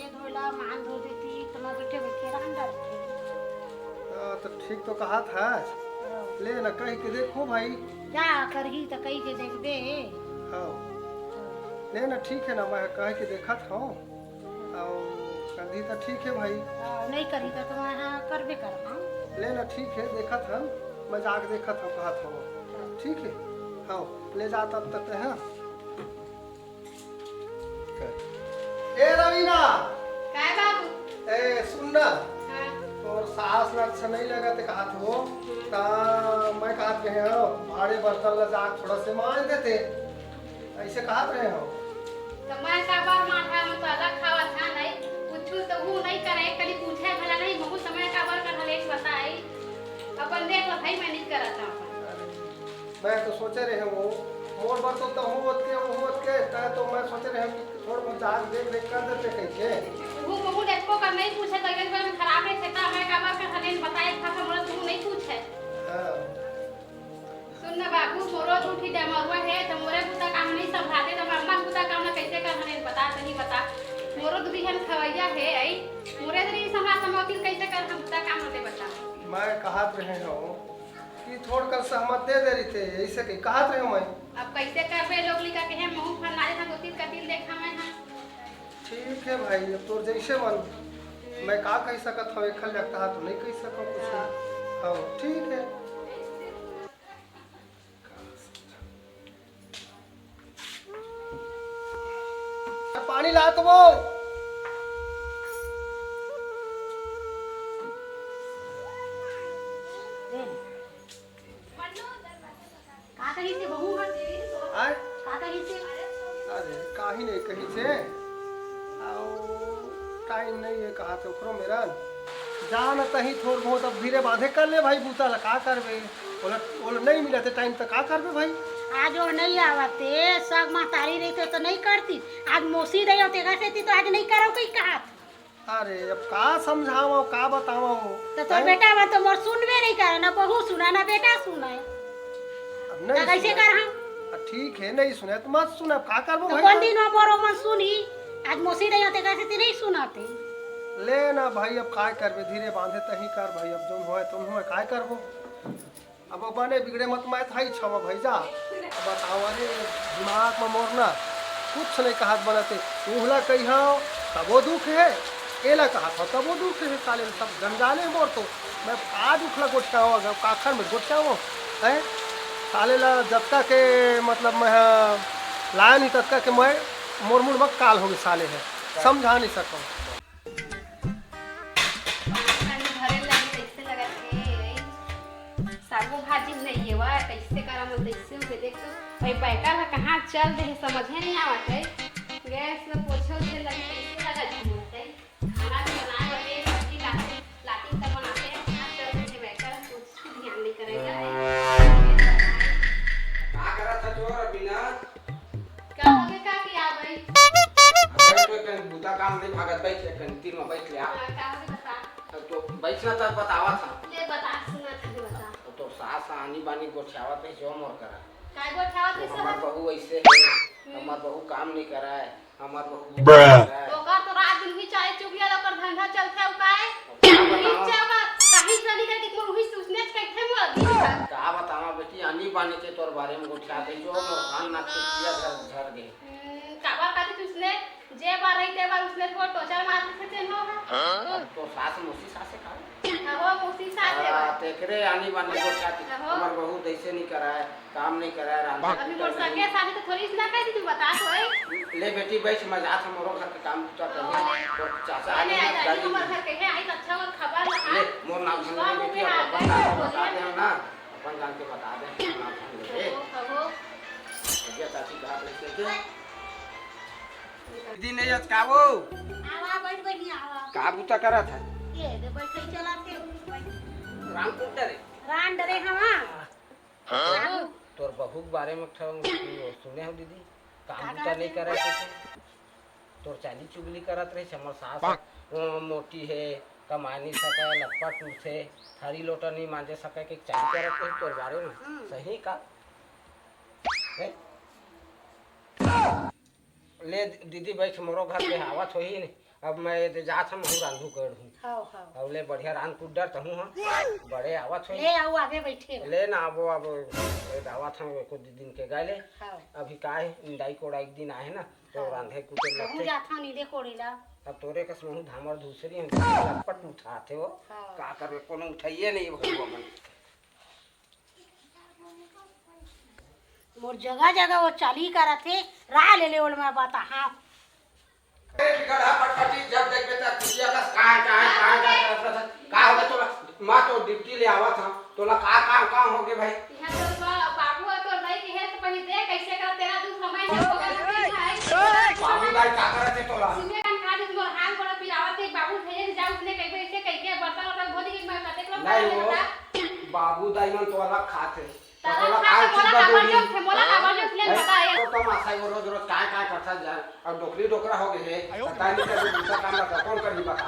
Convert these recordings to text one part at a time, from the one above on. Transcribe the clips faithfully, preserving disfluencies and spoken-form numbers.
धोला मान धो देती, त मैं बैठे बैठे रांध डालती। हाँ, तो ठीक तो कहा था। हाँ। ले ना, कही के देखो भाई। जा करही त कही के देखबे। हाँ। ले ना, ठीक है ना, मैं कह के देखत हूँ। अउ करही त ठीक है भाई। हाँ, नहीं करही त मैं, हाँ, करबे करब, हाँ। ले ना, ठीक है, देखत हन, मैं जाके देखत हूँ, कहत हूँ। ठीक है, हाँ, ले जा तब तक, हाँ। ए रवीना। काय बाबू? ए, सुन ना। हाँ। तोर सास ला अच्छा नहीं लगत हे कहत हो, हम्म। ता मैं कहत रहे हो, भांड़े बर्तन ला जाके थोड़ा से मांज देते, ऐसे कहत रहे हो। त मैं काबर मांजा, मैं तो अलग खावत हा नहीं, कुछु तो वो नहीं करे, कभी पूछे भला नहीं, महू समय काबर कर हले बताई। अपन देख लो भाई, मैं नहीं करत हूँ अपन। अरे, मैं तो सोचे रहे हूँ, मोर बर तो तहूँ ओतके, ओहू ओतके, तय तो मैं सोचे रहे हूँ कि थोड़ा बहुत जाके देख रेख कर देते कहिके। वो महू देखो का नहीं पूछे, तो एक बार खराब है, सेता मैं काबर कर हले बताए, खासा मोला तू नहीं पूछे। हाँ। सुन ना बाबू, मोरो दू ठी डमरुआ हे, त मोरे बुता काम नहीं संभालते, त मैं अम्मा बुता काम ला कैसे कर हने बता, तही बता। मोरो दू ठिन खवैया हे, आई। मोरे दरी संभाल संभाल के कैसे कर हम बुता काम ला बता। मैं कहत रहे हूँ कि थोड़ कन सहमत दे दे रहिते, ऐसे के कहत रहे हूँ मैं। अब कैसे करबे, लोग लिखा के हे, महू फरना जैसा दो तीन कतिल देखा मैं, हाँ। ठीक है भाई, अब तोर जैसे मन। मैं का कह सकत हूँ, एक लगता है तो नहीं कह सकूँ कुछ। हाँ। हाँ, ठीक है। पानी ला तो वो। का कहिसे बहू ह? आय? का कहिसे? अरे, काही नहीं कहिसे। आओ, टाइम नहीं है, कहा तो ओकरो मेरा। जान तही थोड़ बहुत अब धीरे बांधे कर ले भाई, बूता ला का करबे? ओला, ओला नहीं मिलत हे टाइम त का करबे भाई? आज वो नहीं आवत हे, सग महतारी रहिते तो नहीं करती। आज मौसी दई हो तेकर सेती तो आज नहीं करो कही कहा। अरे, अब का समझावं, का बतावं? त तोर हैं? बेटा मन तो मोर सुनबे नहीं करे, ना बहू सुना, ना बेटा सुना। अब नहीं त कैसे सुने। कर हम? आ, ठीक है, नहीं सुने त मत सुन, अब का करबो त भाई? कौन दिन वो मोर मन सुनी? आज मौसी रही होते कैसे ती नहीं सुनाते। ले ना भाई, अब काय करबे, धीरे बांधे तही कर भाई, अब जोन होए तुम होए, काय करबो? अब बने बिगड़े मत, मैं थाई छवा भाई जा। बतावा रे, दिमाग में मोर ना कुछ नहीं कहत बनते। उहला कहियो तबो दुख है, एला कहत हो तबो दुख है। साले सब जंजाले मोर तो। मैं का दुख ला गोठियावं, अगर काखर में गोठियावं, हैं? साले ला जतका के मतलब मैं ह लाया नहीं ततका के मैं मोर मुड़ में काल होगे साले है। समझा नहीं सकूं। पानी भरे लगे, कैसे लगत हे? सागो भाजी नहीं हे वा, कैसे करम, कैसे होके देख तो। भाई, बैकर ह कहाँ चल दे हे, समझे नहीं आवत हे। गैस में पोछे उछे लगे, कैसे लगत हे मोर ते? खाना भी बनाए बने, सब्जी लाते, लाती तब बनाते हैं, कहाँ चल दे हे बैकर, कुछ ध्यान नहीं करेगा। का करत ह जोर बिना? का होगे, का किया भाई? अबे तो कहीं बूता काम नहीं भागत, बैठ ले, कहीं तीर में बैठ ले, आ। हाँ, का होगे बता। अब तो बैठ ना, तब बतावा था। ले बता, सुना था, बता। अब तो सास आनी बानी गोठियावत नहीं जो मोर करा। काय गोठियावत तो नहीं हमार सब? बहू ऐसे है, हम्म। हमार बहू काम नहीं करा है, हमार बहू बूता नहीं करा है। तो ओकर तो रात दिन भी चाय चुगलिया ओकर धंधा चलथे, उ काय? अब का बतावा? नीचे ओकर कहीं चली गई कि मोर उही से उसने कहिथे मोर दिन भर। का बतावा बेटी, आनी बानी के तोर बारे में गोठियात है, जो मोर कान नाक के किया झर, झर गए। हम्म, काबर खातिर तू उसने जे बार रही ते बार उसने थोड़ा टोचर मार के चेन हो है। हाँ? तो, तो सास मौसी सास है का? हाँ, वो मौसी सास है हाँ, बार। तेकरे आनी बानी गोठियात है। हाँ। हमार बहू दैसे नहीं कराए, काम नहीं कराए, रांधा अभी मोर सगे साली तो थोड़ी इतना कह दी, तू बता तो है। ले बेटी बैठ, मैं जात हूँ मोरो घर के काम बूता करने। हाँ। तो चाचा नहीं, आने नहीं, वाला आई, गाड़ी हमारे घर के है, आई तो अच्छा और खबर लगा। ले, मोर नाम धन विश्वास नहीं बेटी, हो गया, अपन जान के बता दे ना, अपन जान के बता दे, नाम धन ले। कहो, कहो। भैया चाची कहा बैठ के। दीदी नहीं अचकावो। आवा, बैठ, बैठ, नहीं आवा। का बूता करा था? ये दे, बैठ, बैठ, चला के, बैठ। राम कुंटा रे। राम डरे हवा। हाँ? तोर बहू के बारे में ठन सुने हो दीदी, काम का बूता करत नहीं है? करे से तोर चाली चुगली करत रहे, हमर सास ह, अ, मोटी है, कमाए नहीं सके, लकपा टूरथे, थारी लोटा नहीं मांजे सके, के चाली करत रहे तोर बारे में। हम्म। सही का? हैं? ले दीदी, बैठ, मोरो घर पे आवत होही ने। अब मैं ये दे जात हूँ, महू रांधू कर हूँ। हाँ, हाँ। अब ले बढ़िया रांध कूट डर तहूँ, हाँ। बड़े आवत होही। ले आओ, आगे बैठे हो। ले ना, अब वो, अब ये आवत हूँ, एको दू दिन के गए ले। हाँ। अभी का है, निंदाई कोड़ाई के दिन आए ना, तो हाँ। रांधे कूटे महू लगते। जात हूँ नींदे कोड़े ला। अब तोरे कस महू धामर दूसरी हूँ, लपट उठाते हो। हाँ। का करबे, कोनो उठाइए नहीं भगवान। मोर जगह जगह वो चाली करत हे, राह ले ले ओल मैं बता, हाँ। ए, गधा फटफटी, जब देखबे त कुटिया कस कहाँ, कहाँ, कहाँ, कहाँ, कहाँ, कहाँ, का हो गया तोला? माँ तो ड्यूटी ले आवत हा, तोला का, का, का हो गया भाई? यहाँ तोर बा-, बाबू और तोर भाई के हेल्थ पहले देख, कैसे कर तेरा दुख हमारे सब को करते हैं। बाबू भाई का करत हे तोला? सुनिए, कान खा दे, तुम्हारा हाथ बड़ा पिरावत है, बाबू भेजे नहीं जाओ, उसने कह के, ऐसे कह के, बर्तन और धो दी, मैं कते को नहीं मार वो, देता। बाबू दाई मन तो अलग खात हे। त तोला का चीज बा बोली? मोला काबर जोंक थे, मोला काबर जोंक थे, ले बता ये। तो तमाशा वो रोज रोज काय काय करता जा, अब डोकरी डोकरा हो गए हे, त काय नहीं कर दूसरा काम बता, कौन करही बता?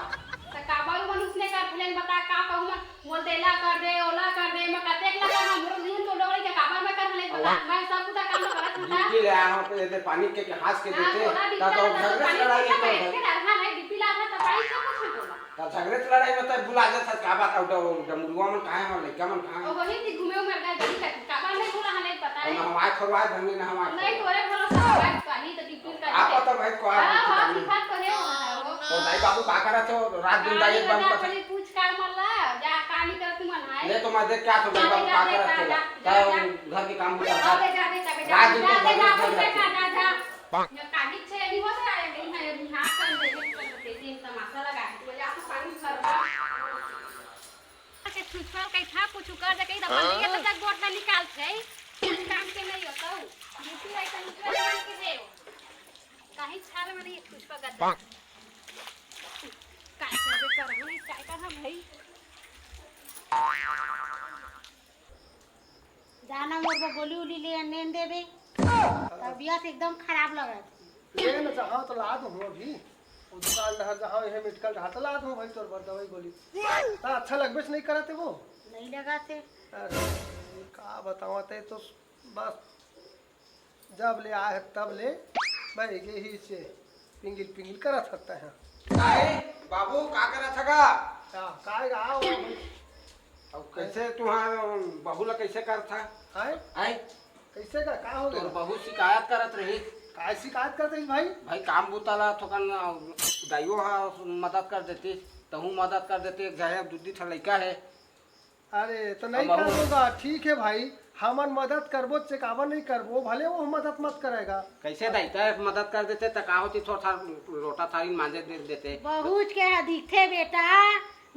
त काबर मन उसने कर थे, ले बता, का कहूँ मैं, बोल दे, ला कर दे, ओला कर दे, मैं कतेक ला कहूँ, मोर जीवन तो डोकरी के काबर मैं कर थे, ले बता, मैं सब कुछ काम करत हूँ। ड्यूटी ले आया हूँ, तो ये दे पानी के, के हंस के हाँ, देते, बोला, त तो ड्यूटी ले झगड़े से लड़ाई नहीं कर। के डर है, ड्यूटी ला था, त पानी सब कुछ नहीं बोला। त झगड़े से लड़ाई में त बुला जात हस, का बात, अउ ड-, डमरुआ मन कहाँ हे, लइका मन कहाँ हे? ओ वही थी घूमे उमर गए, गली का, काबर नहीं बोला, हमें पता है। ना हमारे खोरवाए धंधे, ना हमारे नहीं, खोरवाए। तोरे भरोसा है, कहीं तो टिपिन का आप है। पता भाई, को आप हाँ, कुछ हाँ, काम नहीं। सिखा तो है वो, हाँ, वो। तो दाई बाबू का करत हो? रात दिन हाँ, दाई ये बाबू बता, का अपनी पूछ का मन ला, जा, का नहीं करत मन है। ले तो मैं देख क्या तो दाई हाँ, बाबू जा, का जा, करत जा, थे? जा, जा, जा। घर के काम बता। हाँ, जा, जा, जा, जा, रात दिन जा, तो जा, घर जा, के घर जा, के जा, जा। ये काबिज से नहीं होता है, नहीं है, अभी हाथ कर दे, ये कर दे, ये तमाशा लगा है, तू जा तो पानी भर दे। के छुछुआ कहीं था, कुछ कर दे, कहीं तो अपन ये तो तक गोट ना निकाल थे, कुछ काम के नहीं होता हूँ। बीपी आई तो निकल के दे। कहीं छाल में नहीं, छुछुआ गद्दा। काय कर दे, कर हम, काय कर हम भाई। जाना मोर बर गोली उली ले आने देबे। तबीयत एकदम खराब लगत हे। ले न जहाँ तो लाद हूँ अभी। वो दुकान डहर जहाँ है मेडिकल डहर तो लाद हूँ भाई तोर बर दवाई गोली। ता अच्छा लगबे से नहीं करत हे वो। नहीं लगत हे। अरे का बतावा ते तो बस जब ले आए हे तब ले भाई यही से पिंगिल पिंगिल करत हत्ता है। काहे बाबू का करत हगा? का, काहे गा, आओ, आओ भाई। अब कैसे तुहार बहू ला कैसे करत हा? आए? आए? कैसे का, का हो तोर गया? बहू शिकायत करत रही। काय शिकायत करत रही भाई? भाई काम बूता ला थोकन, अ, दाइयो हा मदद कर देती, तहूँ मदद कर देती, एक जहे दूधी ठा लइका है। अरे, तो नहीं अब कर दूंगा, ठीक है भाई, हमन मदद करबो, चेकावन नहीं करबो, भले वो मदद मत करेगा। कैसे दाई, तय मदद कर देते, त का होती, थोड़ा सा लोटा थारी मांजे दे देते। बहुत के दिखथे बेटा,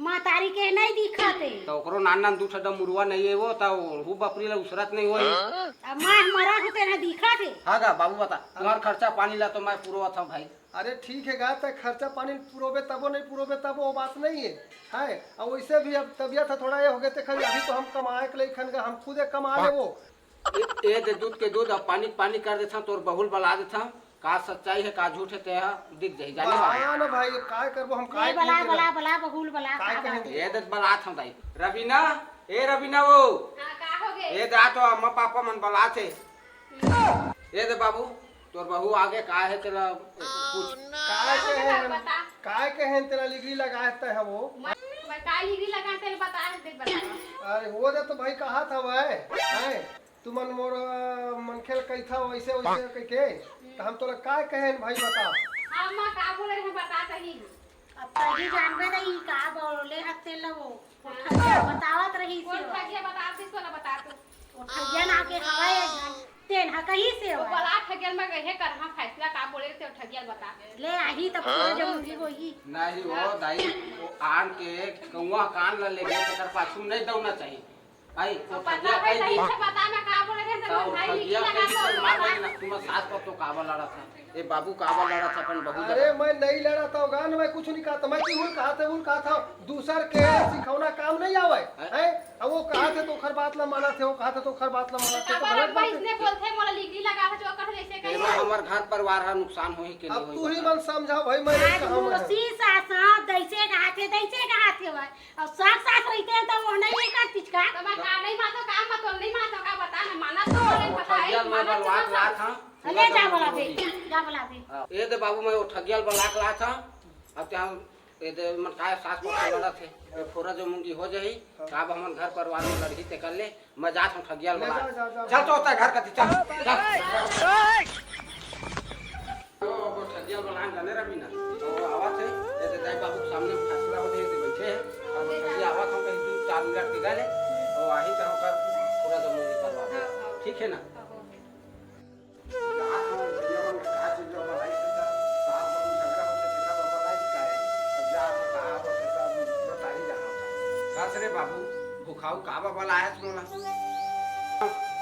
महतारी के नहीं दिखत हे। त ओकरो नान नान दू ठा डमरुआ नहीं है वो, त ओहू बपरी ला उसरत नहीं होई। अब मैं मरा हूँ, तेरा दिखत हे। हाँ गा, बाबू बता, तुम्हार खर्चा पानी ला तो मैं पुरोवत हूँ भाई। अरे ठीक है गा, त खर्चा पानी पुरोबे तबो नहीं पुरोबे तबो, वो बात नहीं है, है। और वैसे भी अब तबीयत है थोड़ा ये हो गए, ते खन अभी तो हम कमाए के लइखन गा, हम खुदे कमा लेबो। ए, ए दे दूध के दूध, अब पानी के पानी कर देथन, तोर बहू ल बला देथन। का सच्चाई है, का झूठ है, ते ह दिख जाही, जाने वाला। बला ना भाई, अब काय करबो हम, काय नहीं, बला, कही बला, तेला? बला, बहू ल बला, काय का कहे? बात है? ए दे बलात हूँ दाई। रवीना, ए रवीना वो। हाँ, का हो गए? ए दे आ तो अम्मा पापा मन बलात हे। हम्म। ए दे बाबू, तोर बहू आगे का है तेला पूछ। काय हाँ, कहे बता, हन, बता। काय कहे हन तेला लिगड़ी लगाए तय ह वो? मैं, मैं काय लिगड़ी लगाए तेला बता, देख बता। अरे वो दे तो भाई कहा था वह, हैं? तुमन मोर, अ, मनखे ल कहिथा वैसे वैसे कहिके, त हम तोला काय कहेन भाई बता। हाँ, माँ का बोले रहे बता तही। अब तही जानबे नहीं का बोले हत्ते ल वो। वो हाँ। ठगिया बतावत रही वो से। ठगिया बता दे, तोला बता तू। वो ठगिया ना के हवा ये जान। तेन हा कही से वो हवा। बला ठगिया में कहे कर हाँ फैसला का बोले से ठगिया बता। ले आही तब पूरा जमुंगी होही। नहीं वो दाई, वो आन के कौआ कान ल लेगे, तेकर पाछू नहीं दौड़ना चाहिए। भाई, तो वो पता ठगिया है, कई सही दिन से बता, मैं का बोले थे, तो तो वो भाई ठगिया निकला कई ना दिन तो मार बोला। देना, तुम्हारे सास पर तो काबा लड़ा था, ये बाबू काबा लड़ा था अपन बहू अरे, जगह। मैं नहीं लड़ा था, गान मैं कुछ नहीं कहा था, मैं केहू कहा था, वो कहा था, दूसर के सिखौना काम नहीं आवे, हैं? हैं? अब वो कहा थे तो खर बात ला माना थे, वो कहा थे तो खर बात ला माना थे, तो काबा गलत लड़बा बात है। इसने बोलते, मोला लिगड़ी लगा था, जो कर जैसे कहीं। तेरा हमर घर परिवार हा नुकसान होही के अब नहीं तू होही ही बता। मन समझाओ भाई, मैं आज कहा हूँ। मोसी सास दैसे कहा थे, दैसे कहा थे भाई। अउ सास, सास रहिते त वो नहीं ये करतिस का? त मैं का नहीं मानतो, का मतलब नहीं मानतो, का बता ना, माना तो बोले, बता, ए, चल, मैं बलवा के लात हूँ। ले जा, बलाबे, जा बलाबे। हाँ, ये दे बाबू, मैं वो ठगिया बलवा के लात हूँ। अब ते हम, ये दे मन काय सास पतोह लड़त हे, ये फोरा जो मुंडी हो जाही, का अब हमन घर परिवार में लड़ही ते कर ले, मैं जात हूँ ठगिया ले बलवा। जा, जा, जा। चल तो होता है घर कती, चल, चल। वो ठगिया बलवा जाने रवि ना, वो आवत हे, ये दे दाई बाबू के सामने फैसला हो जाए, ये दे बैठे हैं, अब वो ठगिया आवत हूँ कहीं दो चार मिनट के गए, वो आही तो हम कर फोरा जो मुंडी करवा दे। ठीक है ना? रात में भैया मन का चीज ला बलाई, सास बहू झगड़ा होथे, तेला बर बलाई काहे? अब जा तो कहा, वो तेला बताही जाना था। कस रे बाबू, भुखाऊ का बा बलायस मोला?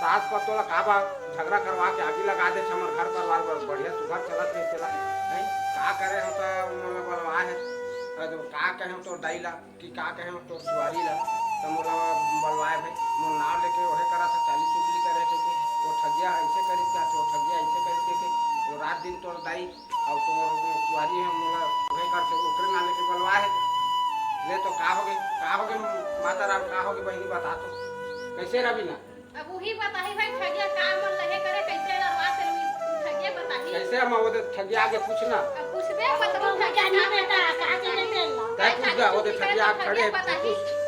सास पतोह ला का बा झगड़ा करवा के आगी लगा दे, हमर घर परिवार बर बढ़िया सुघर चलत रहे तेला। हैं? का करे हम तो मोला बलवा है। अरे का कहे हम तो दाई ला? कि का कहे तोर सुवारी ला, त मोला बलवाए भाई, मोर नाव लेके ओहे करा था, चाली चुगली करे थे के, वो ठगिया ऐसे करिस का, वो ठगिया ऐसे करिस के, के, वो रात दिन तोर दाई अउ तोर सुवारी है, मोला ओहे कर से ओकरे नाव लेके बलवाए है। ले तो का होगे, का होगे माता राम, का होगे बहिनी बता तो, कैसे रवि ना? अब उही बताही भाई, ठगिया का मन लहे करे, कैसे लड़वा से उही ठगिया बताही। कैसे हम वो दे ठगिया के पूछना? अब पूछबे, अब बताओ तो ठगिया जानिए का बेटा, बताही। का के नहीं तेल ला? तै पूछ जा, वो दे ठगिया खड़े बताही। पूछ।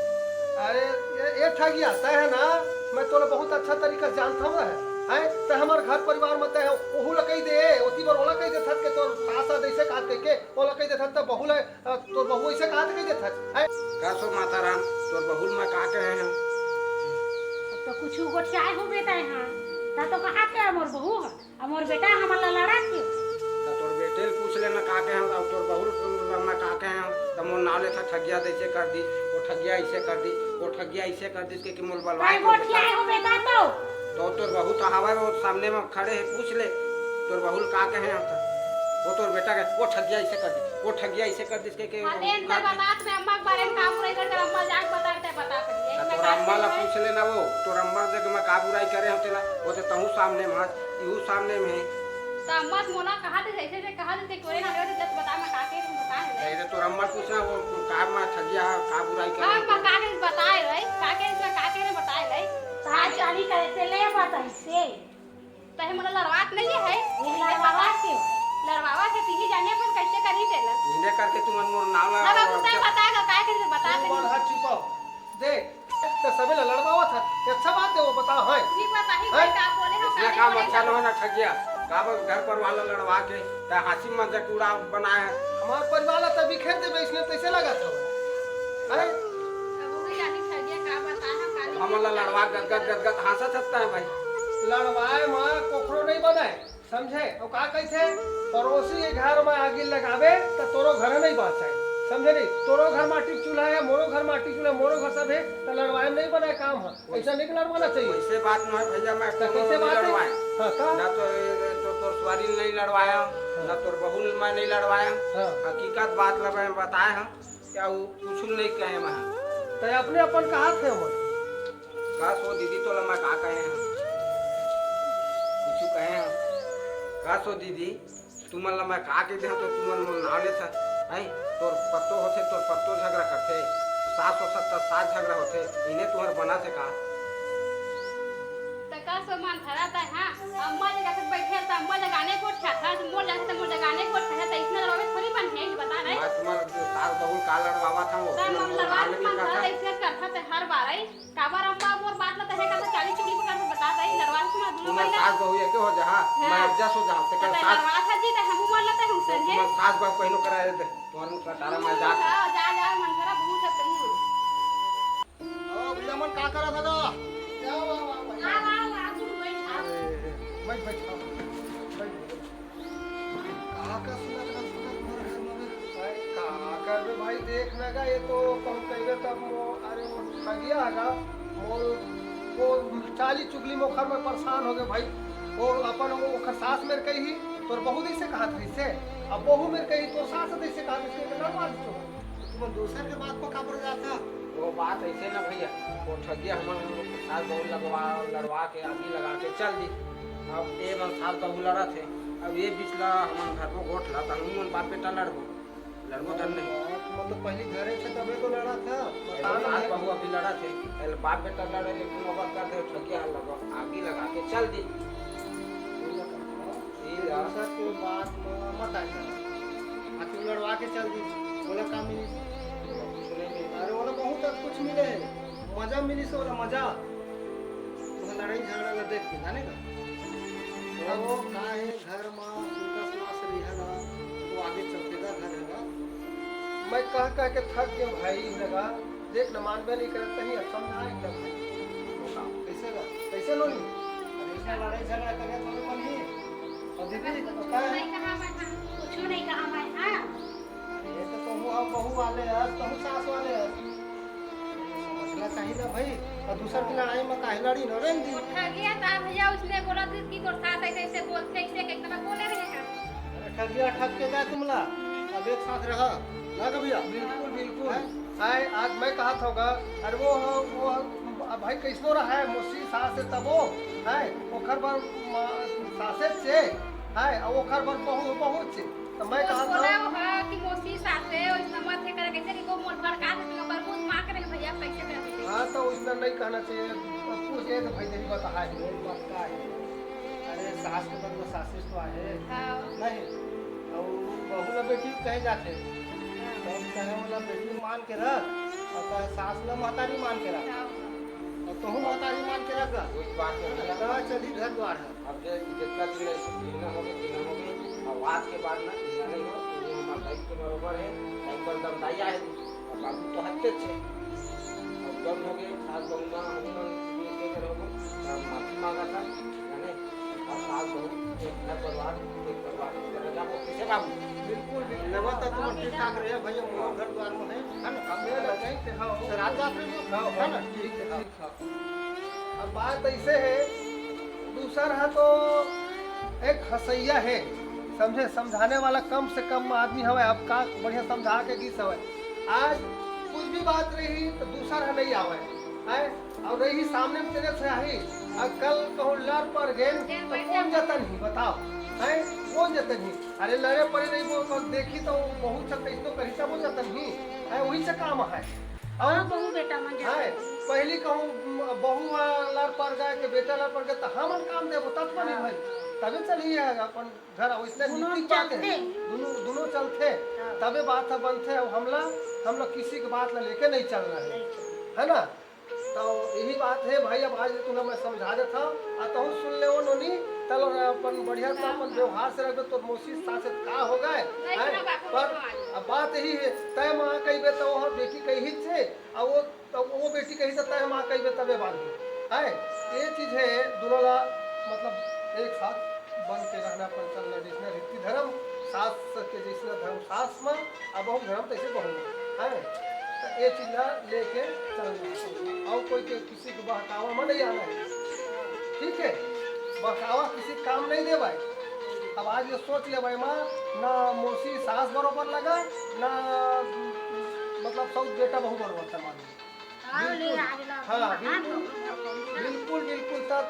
अरे, ये, ये ठगिया, तै है ना, मैं तोला बहुत अच्छा तरीका से जानता हूँ, है? तै हमार घर परिवार में तै है, ओहू ला कही दे, ओती बर ओला कही दे थत के तोर सास आ जैसे काट के, ओला कही दे थत, तै बहू ला अ, तोर बहू ऐसे कहा थे कह देथस, हैं? का सो माता राम, तोर बहू ल मैं का कहे हंव? अब तो कुछ गोठियाए हो बेटा यहाँ। ता तो कहा के मोर बहू ह, अब मोर बेटा हमन ला लड़ा के। त तोर बेटे ल पूछ लेना का कहे हंव, अब तोर बहू ल मैं का कहे हंव, त मोर नाव लेथा ठगिया दइसे कर दी, वो ठगिया ऐसे कर दी, वो ठगिया ऐसे कर दी, के, के मोर बलवाए काय के बेटा। गोठियाए हो बेटा तो? तो तोर बहू तो हवा वो सामने में खड़े है, पूछ ले, तोर बहू ल का कहे हंव त? वो तोर बेटा के, वो ठगिया ऐसे कर दी, वो ठगिया ऐसे कर दी, के, के हाँ, देख, घर तै बतात में अम्मा के बारे में काम रही, कर अम्मा जाके बता, तै बता पड़िए। त मैं तोर काम अम्मा ला करूँ। पूछ लेना वो, तोर अम्मा देख मैं का बुराई करे हंव तेला, वो तो तहूँ सामने में हस, इहू सामने में है। त अम्मा त मोला कहा थे, जैसे से कहा थे, कोरे ना ले, जब बता, मैं का के तुम बता नहीं। नहीं रे, तोर अम्मा पूछना, वो का मैं ठगिया, का बुराई करे हाँ, हंव मैं तेला। का के बताए रही, का के, मैं का के बताए रही। सास चाली करे से ले बताई से। तहे मोला लड़वात नहीं है। ये लड़वावा के? लड़वावा के तिही जाने अपन कैसे करही तेला। इन्हें करके तुमन मोर नाव ला ना बाबू, तै बताएगा, काय करके बता तू दे। बड़ हाथ छुपाओ। देख, त सबे ला लड़वावत है। ये अच्छा बात है, वो बताओ, है? ये बताही हैं? भाई का बोले हम इसमें काहे काम बोले अच्छा ना? न हो ना ठगिया। का बर घर परिवार ला लड़वा के, त हंसी मजाक उड़ा बनाए है। हमार परिवार ला त बिखेर देबे, इसमें कैसे लगा था? हैं? अब वो भी जानी ठगिया का बताए हम काहे हमन ला लड़वा गदगद गदगद हंसत हत्ता है भाई। लड़वाए मा कोखरो नहीं बनाए। समझे? अउ का कहिथे, पड़ोसी के घर म आगी लगाबे, त तोरो घर नइ बाँचय। समझे नहीं? तोरो घर माटी के चूल्हा हे, मोरो घर माटी के चूल्हा, मोरो घर सब हे, त लड़वाए म नइ बनय काम ह। अइसा नइ लड़वाना चाहिए। वइसे बात नोहे भइया, मैं त कोनो कइसे नइ बात हे? लड़वाएंव। हाँ, का? ना तो ये, तो तोर सुवारी ल नइ लड़वाएंव, हाँ। ना तोर बहू ल मैं नइ लड़वाएंव। हाँ। हकीकत बात ल मैं बताए हँव। क्या वो कुछु नहीं कहे मैं। तै अपने अपन कहा थे वो? बस वो दीदी तोला मैं का कहे हँव? कुछु कहे हँव? बस वो दीदी, तुमन ला मैं का कहि देहँव तो तुमन मोर नाव लेथव, हैं? तोर पत्तो होथे, तोर पत्तो झगड़ा करथे, सास होथे त सास झगड़ा होथे, इन्हें तुहर बना थे का? त का सो मन धरा तै, हाँ? अम्मा जगह से बैठे त अम्मा जगाने गोठियाथस, मोर जगह से मोर जगाने गोठियाथस, त इसने लड़वावे थोड़ी मन हे, बता नहीं। मैं तुम्हार सास बहू का लड़वावा था वो, सब तुमन मन मोर लड़वा नाम के लेके मन कहा धरा था। त इसने करथा ते हर बार आई। काबर अम्मा मोर बात ला तहे का चाली चुगली पकड़ के बता दई, लड़वा तुम्हार दोनों तुम्हार भाई ला। सास बहू एके हो जहाँ, हाँ। मैं एडजस्ट हो जाऊँ, ते त कर तै सास लड़वा था जी, त हमू मन ला तै हुसन हे। तुम्हार सास बहू कहिनो करा दे, तुम्हार मुँह का तारा मैं जात हूँ। हाँ, जा, जा, मन धरा बहुत है तुम। ओ भैया मन का करत हे गा? आओ, आओ, आओ, आओ। आओ, आओ, आओ, तुम बैठ, आओ। ए, ए, बैठ, बैठ, आओ। बैठ, बैठ। का, का सुनत रहा, सुनत रहा घर में? भाई, का करबे भाई, देख ना गा, ये तो कहूँ कहिबे तब मो-, अरे वो ठगिया हे गा, वो, वो चाली चुगली मोखर में परेशान हो गए भाई। वो अपन वो ओखर सास मेर कही, तोर बहू जैसे कहा था इससे, अब बहू मेर कही, तोर सास जैसे कहा था इससे, तो लड़वा दीजिए। तुमन दूसर के बात को काबर जाथा? वो बात ऐसे ना भैया, वो ठगिया हमन सास बहू लगवा, लड़वा के आगी लगा के चल दी। अब ये मन सास बहू लड़त हे, अब ये बीच ला हमन घर को गोठ ला, त हमन बाप बेटा लड़बो, लड़बो त नहीं। तुमन तो पहली घरे थे तबे तो लड़ा था। बता एगो ना सास है। बहू अभी लड़ा थे, पहले बाप बेटा लड़े, लेकिन ओकर कर दे ठगिया लगा, आगी लगा के चल दी। ई ला। दूसर के बात में मत आए। आखिर लड़वा के चल दी, बोला का मिली? कुछ नहीं मिली। अरे, ओला बहुत कुछ मिले है, मजा मिली से ओला मजा। ओला लड़ाई झगड़ा ला देख के, जाने का? अब का है, घर में सुनता सुनास रही है ना, तो आगे चलते का घर है ना। मैं कह कह के थक गया भाई, लगा देख न मानबे नहीं करत, कहीं अब समझा एकदम। कैसे ला? कैसे लोनी? अरे, इसमें लड़ाई झगड़ा करे तो नहीं बनी। और दीदी, कुछ पता है? नहीं कहा मैं, हाँ, कुछ नहीं कहा मैं, हाँ। ये तो कहूँ हम बहू वाले हैं, कहूँ सास वाले हैं। समझना चाहिए ना भाई, और दूसर की लड़ाई में काहे लड़ी न रे दी? ठगिया था भैया, उसने बोला कि तोर सास ऐसे ऐसे बोलते, ऐसे कैसे मैं बोले रहे हैं। अरे ठगिया ठग के गए तुमला, अब एक साथ रहा ना का भैया? बिल्कुल, बिल्कुल। हैं? आए, आज मैं कहा था होगा, अरे वो, वो, अब भाई कैसनो रहा है, मोसी सास है तबो, है, ओखर बर म-, सासे से, है, और ओखर बर बहू, बहू से। तो मैं वो कहा बोला था वो है कि मोसी सास है, ओइसना मत है करे, कैसे कि वो मोर भड़का देते, ओकर मुंह मार के रहे भैया, कैसे कर देते? हाँ, तो ओइसना नहीं कहना चाहिए, पूछ ले तो भाई तेरी बात है। मेरी बात का है? अरे सास के बदला सासे तो आहे। हाँ। नहीं, और बहू ला बेटी कहे जाते। हाँ। तब कहे वाला बेटी मान के रख, और कहे सास ला महतारी मान के रख। हाँ। और तोहू महतारी मान के रख। कोई बात नहीं है। तो चली घर द्वार है। अब जे जितना दिन जीना होगे, जीना होगे, अब आज के बाद ना जीना नहीं हो, तो वो हमारा दायित्व बरोबर है, दायित्व एकदम दाई आए, और बाबू तो हत्ते छे। और जब होगे, सास बहू माँ, हम लोग मिल के रहोगे, तो माफी मांगा था, जाने, और सास बहू एक घर परिवार, एक परिवार की तरह जाओ, कैसे बाबू? बिल्कुल, बिल्कुल, लगा था तुम ठीक ठाक रहे भैया, वो घर द्वार में है, है ना? अब मेरा लग जाए कि हाँ, हो। तो रात रात में भी, हाँ, है ना? ठीक है, ठीक। अब बात ऐसे है, दूसर हा तो एक हंसैया है, समझे, समझाने वाला कम से कम आदमी हवे। अब का बढ़िया समझा के गीस हवे। आज कुछ भी बात रही तो दूसर हा नहीं आवे, है, और रही सामने में तेरे से आई, और कल कहूँ लड़ पड़ गए तो कौन जतन ही बताओ, है, कौन जतन ही? अरे लड़े पड़े नहीं, वो बस देखी तो बहुत सा कैसनो करी तब वो जतन ही, है, वही से काम है। हाँ, बहू बेटा मन जैसे। हाँ, पहली कहूँ, म, बहू ह लड़ पड़ गए कि बेटा लड़ पड़ गए, तो हमन काम देबो, तब तो नहीं हाँ। भाई, तबे चलिए अपन घर, वैसने दोनों नीति बात है, चलते। दोनों, दोनों चलते, हाँ। तबे बात ह बनते। अब हमला, हम लोग किसी के बात ला लेके नहीं चल रहे हैं, नहीं चल। है ना? तो यही बात है भाई, अब आज तुम्हें मैं समझा देता हूँ, आ तहु सुन ले वो नोनी, चलो अपन बढ़िया से हाँ, अपन हाँ। व्यवहार से रखबे, तो मौसी सास से का हो गए, नहीं, हैं? हाँ, बाबू, पर नहीं, हाँ। अब बात यही है, तय माँ कहिबे तो वो बेटी कही से, आ वो, तो वो बेटी कही से तय माँ कहिबे तबे बांधी। है, ये चीज है, दोनों ला, मतलब, एक साथ बन के रहना, अपन चलना, जैसना रीति धर्म, सास के जैसना धर्म सास में, आ बहू धर्म तैसे बहू में। है, तो ये चीज ला लेके चलना। और कोई के किसी के बहकावा में नहीं आना है, ठीक है? बहकावा किसी काम नहीं दे भाई। अब आज ये सोच ले भाई माँ, ना मौसी सास बरोबर लगा, ना, मतलब, सौत बेटा बहू बरोबर था मान लो। हाँ, ले बिल्कुल। आ गेला। हाँ, हाँ, बिल्कुल। हाँ, हाँ। बिल्कुल, बिल्कुल। तब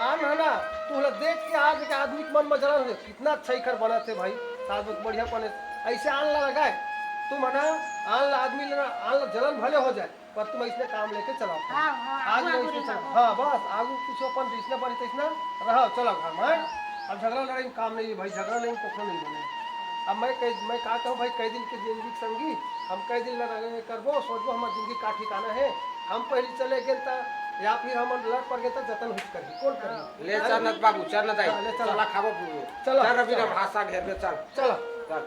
आन है ना, तू होला देख के आज के आदमी के मन में जलन हो जाए। कितना अच्छा ही घर बना थे भाई, सास बहुत बढ़िया बने। ऐसे आन ला लगाए, तुम है ना, आन ला आदमी लेना, आन ला जलन भले हो जाए, पर तुम ऐसने काम लेके चलाओ। हाँ, हाँ, आज आगू, नहीं आगू सोचा। लेना। हाँ, बस आगू कुछ अपन जैसना बने तैसना रहो, चलो घर में। अब झगड़ा लड़ाई में काम नहीं है भाई, झगड़ा नहीं, कुछ नहीं बने। अब मैं कह, मैं का कहूँ भाई, कई दिन के जिंदगी के संगी, हम कई दिन लड़ करबो, सोचबो हमार जिंदगी का ठिकाना है। हम पहले चले गए त, या फिर हम लड़ पड़ गए त जतन हुच करही, कौन करही? ले हैं? चल न बाबू, चल न दाई। हाँ, ले चल। चला खाबो पीबो। चल। चल रवि ना भाषा घेर में, चल। चल। चल।